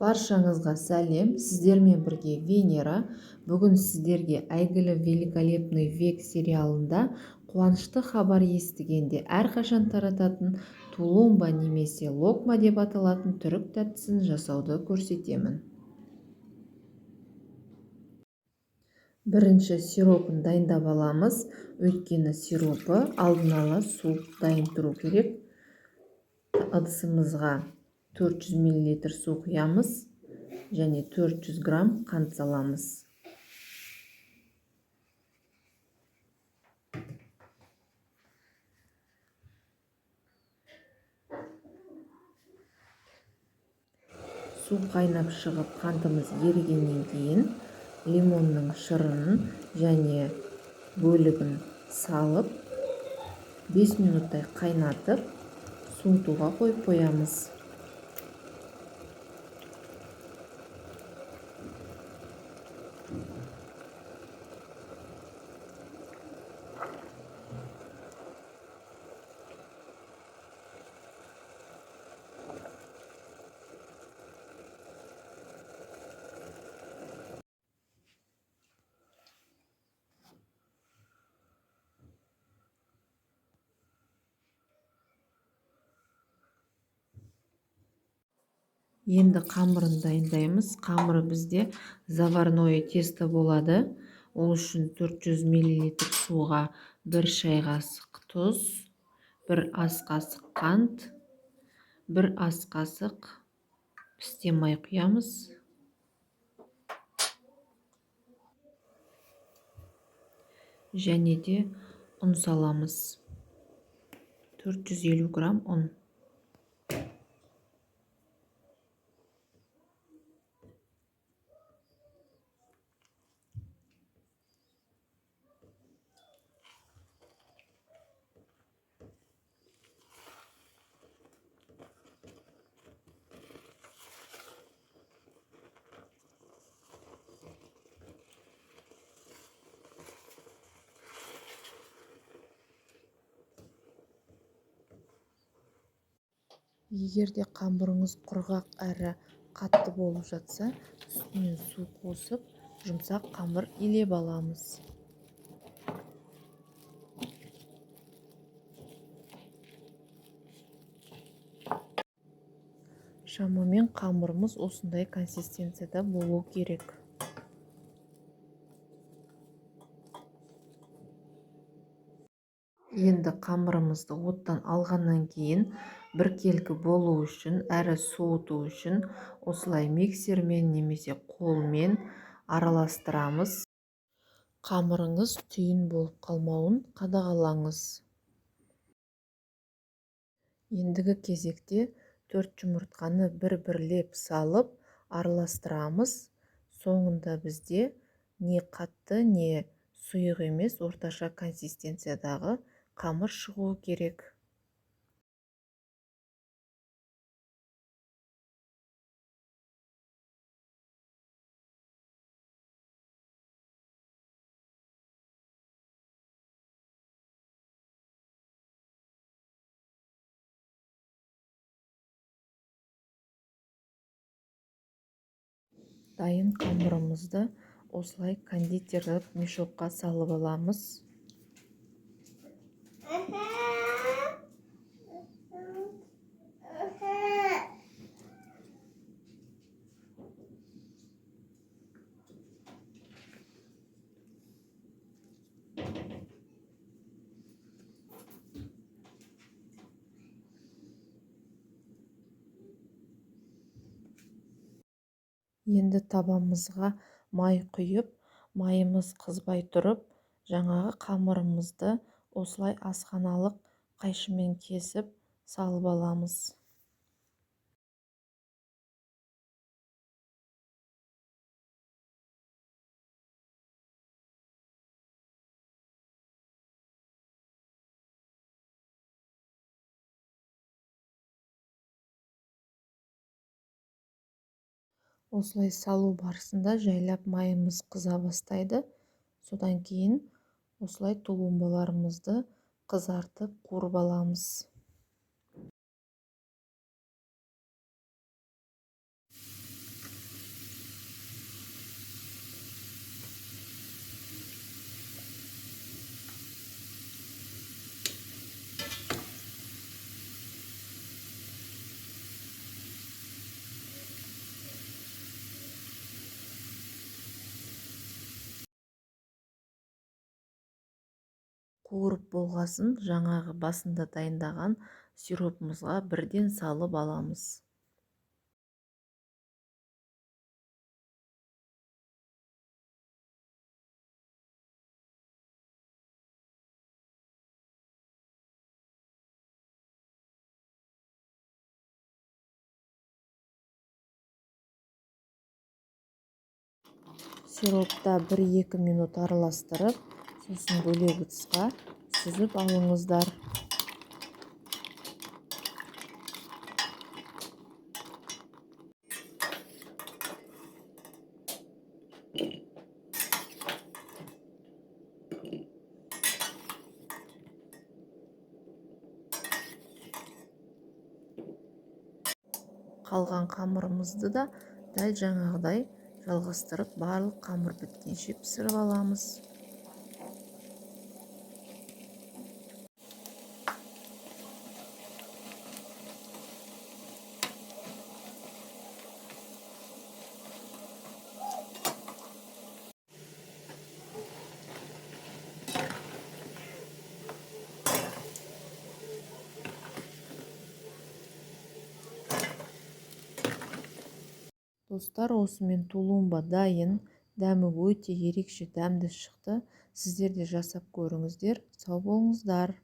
Баршаңызға сәлем, сіздермен бірге Венера. Бүгін сіздерге әйгілі «Великолепный век» сериалында қуанышты хабар естігенде әрқашан тарататын тулумба немесе локма деп аталатын түрік тәттісін жасауды көрсетемін. Бірінші сиропын дайындап аламыз, өйткені сиропы алдын ала суып дайын тұру керек. Ыдысымызға 400 мл су құямыз және 400 грамм қант саламыз. Су қайнап шығып, қантымыз ерігеннен кейін лимонның шырынын және бөлігін салып, 5 минуттай қайнатып, суытуға қойып қоямыз. Енді қамырын дайындаймыз. Қамыры бізде заварное тесто болады. Ол үшін 400 мл суға 1 шай қасық тұз, 1 ас қасық қант, 1 ас қасық пісте май құямыз. Және де ұн саламыз. 450 грамм ұн. Егер де қамырыңыз құрғақ әрі қатты болып жатса, үстінен су қосып, жұмсақ қамыр илеп аламыз. Шамамен қамырымыз осындай консистенцияда болу керек. Енді қамырымызды оттан алғаннан кейін біркелкі болу үшін, әрі суыту үшін осылай миксермен немесе қолмен араластырамыз. Қамырыңыз түйін болып қалмауын қадағалаңыз. Ендігі кезекте 4 жұмыртқаны бір-бірлеп салып араластырамыз. Соңында бізде не қатты, не сұйық емес, орташа консистенциядағы қамыр шығуы керек. Дайын қамырымызды осылай кондитерлік мешокқа салып аламыз. Енді табамызға май құйып, майымыз қызбай тұрып, жаңағы қамырымызды осылай асханалық қайшымен кесіп салып аламыз. Осылай салу барысында жайлап майымыз қыза бастайды. Содан кейін осылай тулумбаларымызды қызартып қуырып аламыз. Қуырып болғасын, жаңағы басында дайындаған сиропымызға бірден салып аламыз. Сиропта 1-2 минут араластырып, сосын бөлек ыдысқа сүзіп алыңыздар. Қалған қамырымызды да дәл жаңағыдай жалғастырып, барлық қамыр біткенше пісіріп аламыз. Достар, осымен тулумба дайын. Дәмі өте ерекше дәмді шықты. Сіздер де жасап көріңіздер. Сау болыңыздар.